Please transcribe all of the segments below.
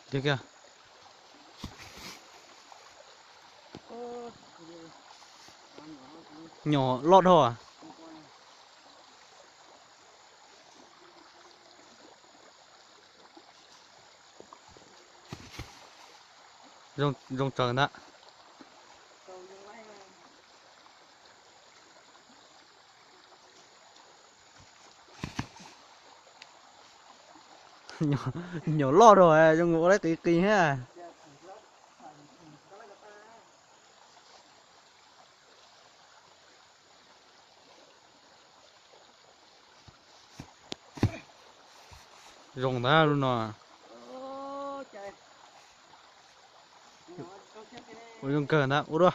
Tig kiag. Nyuam loj dhau. Zoo tsaws ntag. Nyuam loj dhau, zoo ua laib qis qis thiab. Zoo ntag lub no. Ua zoo kawg ntag, ua dua.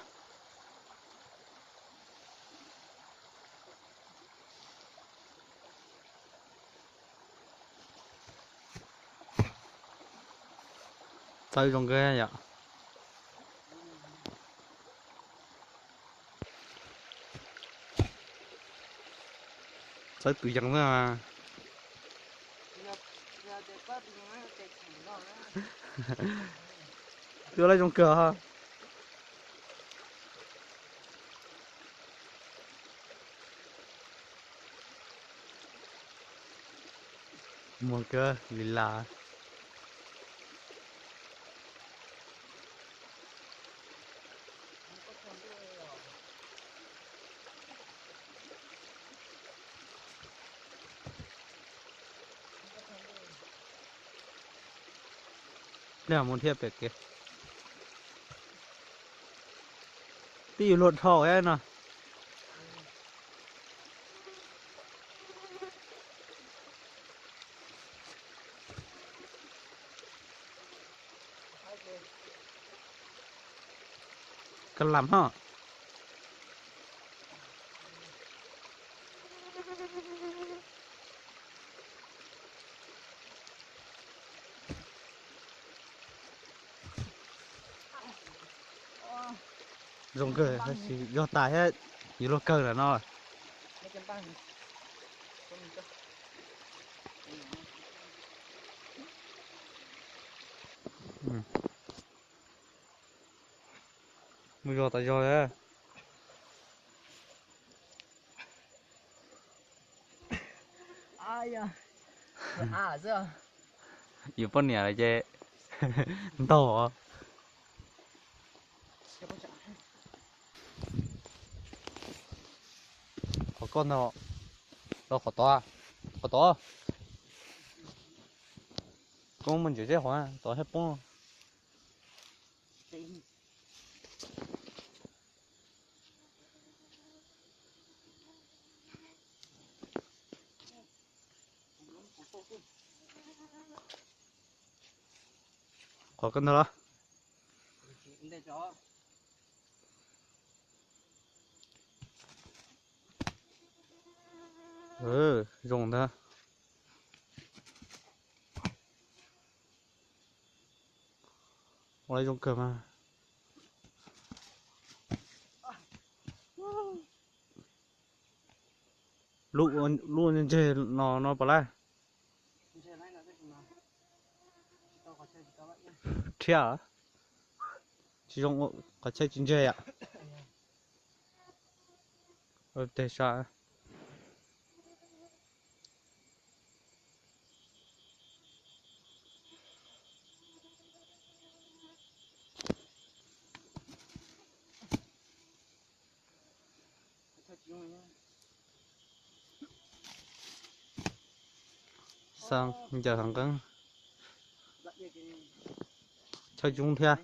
Txawb zoo nkauj yom. Txawb tus yees xwb. Ua lawv zoo kawg. Muag kawg li las. Mus thiab pem kev. Twb yuav luag dhau no. Ka lam ho. Zoo kawg, yog tas thiab yuav luag kawg lawm no. Mus zog tas zog. Yus poj niam lawm ces ntaug. Qhov koj ntag, los qhov tod, qhov tod. Koj muab ntsia seb qhov tod thiaj poob. Qhov koj ntag los. Zoo ntag. Ua zoo kawg mas. Lub ntseg no no pas lab. Rhiab, tsis zoo, qhov chaw tsis ntseg yom. Teg sab. Xav ncaws heev qeeb. Chaw coob thiab.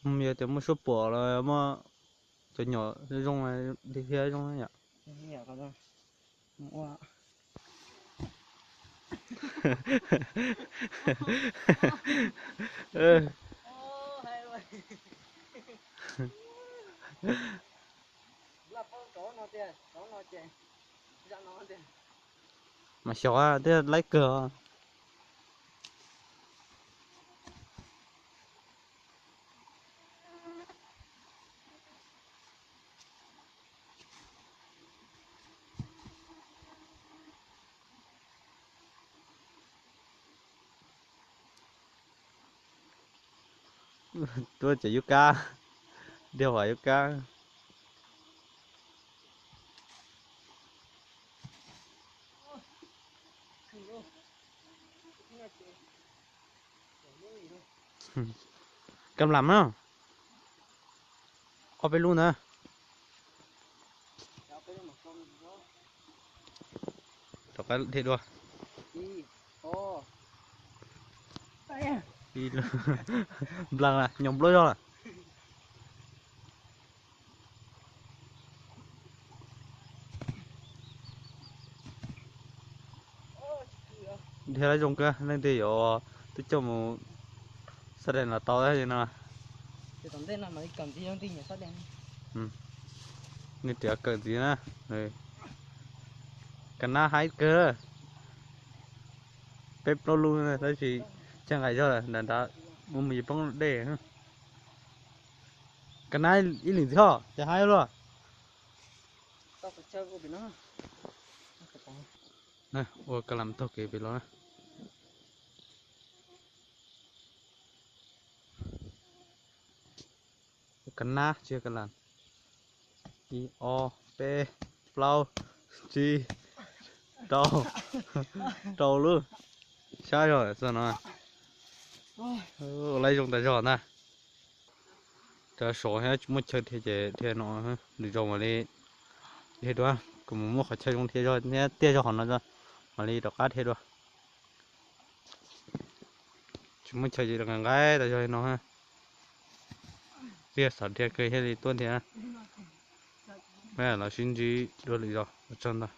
Yog tias muaj suab puam los muaj cov nyom zoo li thiab zoo yom. Mas xyov thiaj laib kawg. Tuaj ces yub kab, dhia vam yub kab. Kab lam na, ob peb lub ntawd. Rov qab dhia dua. Nplas nyob npluab zog lawm. Dhia zoo kawg, leej twg yuav twb coj mus xab dees los tau no. Nws tias kawm ntxiv na. Ka nab haib kawg, peb plaub lub tab sis caj nqaim zog lawm, nram nrad mus mus yus poob dej. Ka nab ib lim ntxiv hos ces haib luaj. Ua ka lam taug kev pem los na. Ka nab tsis yog ka lam. Ib ob peb plaub tsib rau, rau lub. Sab zog xwb no. Ua laib zoo tas zog ntag. Rau saud thiab tsis muaj chaw dhia ces dhia no, lwm zaus mam li dhia dua, kuv mus muaj qhov chaw zoo dhia zog thiab tiaj zog qhov no mam li rov qab dhia dua. Tsis muaj chaw ces nqa nqaib tas zog li no. Tiaj xav dhia kawg thiaj li tuaj dhia. Peb los sib ntsib dua lwm zaus, ua tsaug ntau.